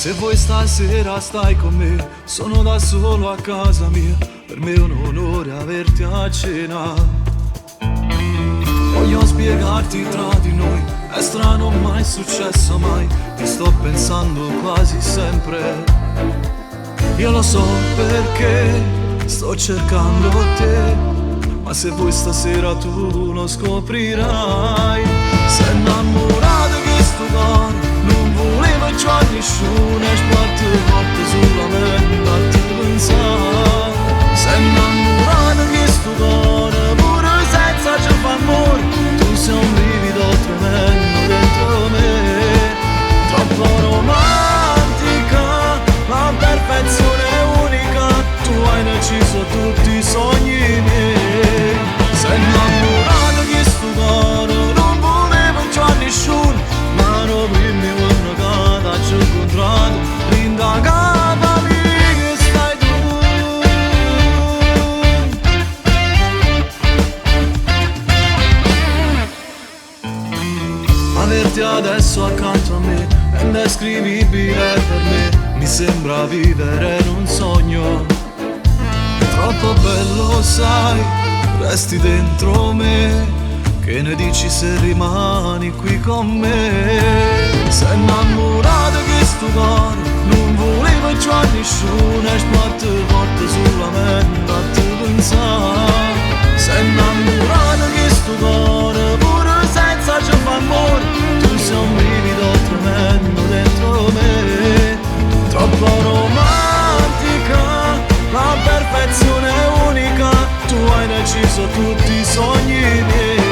Se vuoi stasera stai con me, sono da solo a casa mia, per me è un onore averti a cena. Voglio spiegarti tra di noi, è strano mai successo mai, ti sto pensando quasi sempre. Io lo so perché sto cercando te, ma se vuoi stasera tu lo scoprirai. Sei innamorato che sto cuore non voleva giù a nessuno, e sbatte forte solamente a te pensare. Sei innamorato che sto cuore pure senza ci fa amore, tu sei un brivido tremendo dentro me. Troppo romantica, la perfezione è unica, tu hai deciso tutti i sogni miei. Sei innamorato che sto cuore non voleva giù a nessuno, ma non prima quando cada ci incontrato, l'indagava che stai tu. Averti adesso accanto a me è indescrivibile per me, mi sembra vivere in un sogno. Troppo bello sai, resti dentro me, che ne dici se rimani qui con me? Sei innamorato che sto cuore non voleva giù a nessuno, e sbatte forte solamente a te pensare. Sei innamorato che sto cuore pure senza ci fa amore, tu sei un brivido tremendo dentro me. Troppo romantica, la perfezione è unica, tu hai deciso tutti i sogni miei.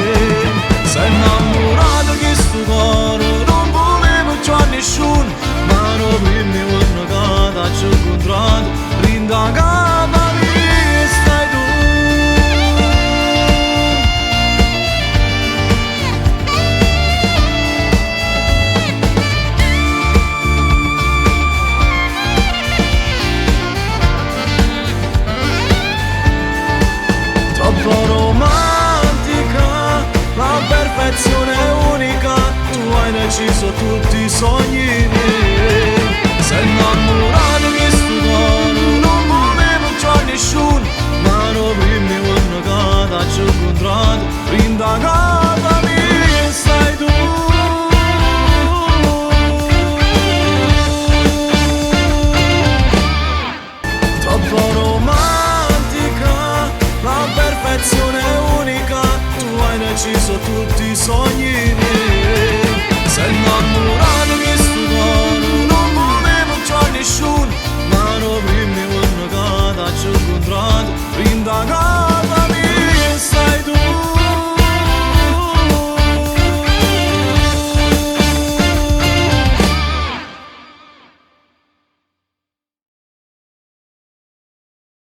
Sei innamorato che sto cuore non voleva giù a nessuno, ma non prima quando cada ci incontrato, l'indagava che stai tu. Troppo romantica, la perfezione è unica, tu hai deciso tutti i sogni miei. Sei innamorato che sto cuore non voleva giù a nessuno, ma non prima quando cada ci incontrato, l'indagava che stai tu. Troppo romantica, la perfezione è unica, tu hai deciso tutti i sogni.